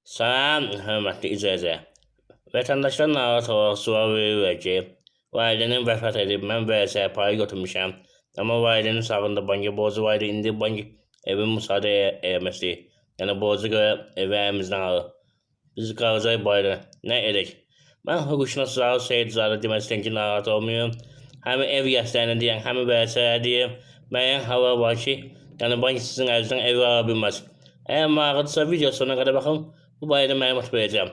Salam, hörmətli izləyicilər. Vətəndaşlar narahat olaraq sual verirlər ki, valideynim vəfat edib, mən vərəsə payı götürmüşəm. Amma valideynin sağında banka borcu var idi, indi bank evi müsadirə eləməsi. Yəni borcu görə evi əlimizdən alır. Biz qalacaq bayra nə edək? Mən hüquqşünas Zaur Seyidzadə demək istəyirəm ki, narahat olmayın. Həm ev yəslərinə deyən, həm vərəsələrə deyim. Müəyyən hallar var ki, yəni bank sizin əlinizdən evi ala bilməz. Əgər maraqlıdırsa video sonuna qədər baxın, bu barədə məlumat verəcəm.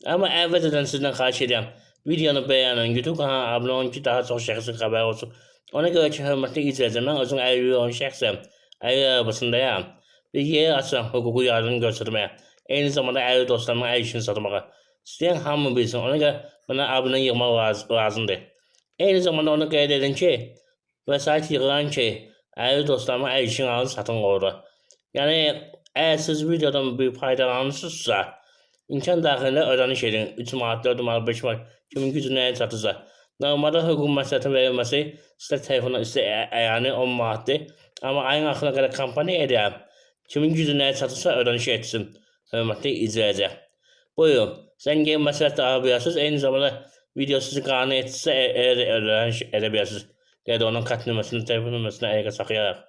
Amma əvvəlcədən sizdən xahiş edirəm, videonu bəyənin, YouTube kanalına abunə olun ki, daha çox şəxsin xəbəri olsun. Ona görə ki, hörmətli izləyicilər, mən özüm 50 olan şəxsəm, 50 arabasındayam. Bir yer açıram hüquqi yardım göstərməyə. Eyni zamanda 50 dostlarımın əl işini satmağa. İstəyən hamı bilsin, ona görə mənə abunə yığmaq lazımdır. Eyni zamanda onu qeyd edin ki, vəsait yığıran ki, 50 dostlarımın əl işini alın satın orada. Yəni, əgər siz videodan bir faydalanırsınızsa, imkan daxilində ödəniş edin. 3 manat, 4 manat, 5 manat, kimin gücü nəyə çatırsa. Normalda hüquq məsləhətin verilməsi istər telefona, istər əyani 10 manatdır. Amma ayın axırına qədər kampaniya edirəm. Kimin gücü nəyə çatırsa ödəniş etsin. Hörmətli izləyicilər. Buyurun. Zəng edib məsləhət də ala bilərsiniz. Eyni zamanda video sizi qane etsə elə ödəniş edə bilərsiniz. Qeyd onun kart nömrəsini, telefon nömrəsini əlaqə saxlayaraq.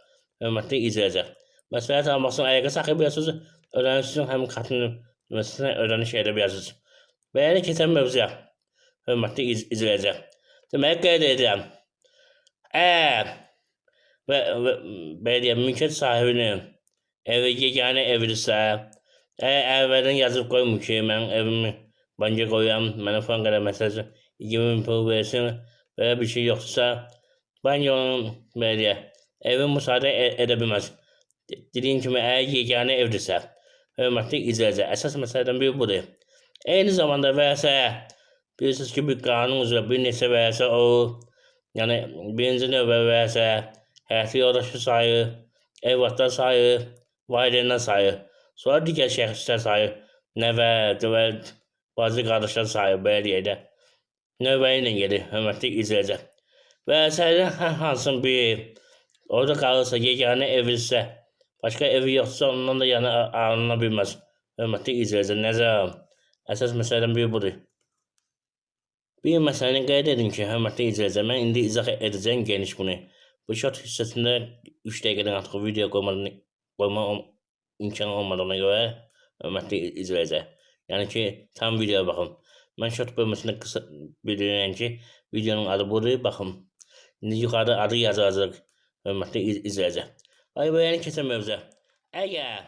Hörmətli izləyicilər. Məsləhət almaq üçün əlaqə saxlaya bilərsiniz. Ödəniş üçün həm kart nömrəsinə ödəniş edə bilərsiniz. Və yəni keçən mövzuya. Hörmətli izləyicilər. Deməli qeyd edirəm. Əgər və belə deyək, mülkiyyət sahibinin evi yeganə evidirsə, əgər əvvəldən yazıb qoymur ki, mən evimi banka qoyuram, mənə falan qədər məsəl üçün 20 min pul versin, belə bir şey yoxdursa, bank onun belə deyək, evi müsadirə edə bilməz. Dediyim kimi, əgər yeganə evdirsə, hörmətli izləyicilər, əsas məsələdən biri budur. Eyni zamanda vərəsə, bilirsiniz ki, bir qanun üzrə bir neçə vərəsə olur. Yəni, birinci növbə vərəsə, həyatı yoldaşı sayır, evlatlar sayır, valideynlər sayır. Sonra digər şəxslər sayır, nəvə, və bacı qardaşlar sayır, belə deyək də. Növbə ilə gedir, hörmətli izləyicilər. Vərəsələrin hər hansının biri orada qalırsa, yeganə evidirsə, başqa evi yoxdursa, ondan da yəni alına bilməz. Hörmətli izləyicilər, nəzərə alın. Əsas məsələdən biri budur. Bir məsələni qeyd edim ki, hörmətli izləyicilər, mən indi izah edəcəyim geniş bunu. Bu short hissəsində 3 dəqiqədən artıq video qoymadan, qoyma imkanı olmadığına görə, hörmətli izləyicilər. Yəni ki, tam videoya baxın. Mən short bölməsində qısa bildirirəm ki, videonun adı budur, baxın. İndi yuxarıda adı yazılacaq, hörmətli izləyicilər. Ay, bu yəni keçən mövzuya. Əgər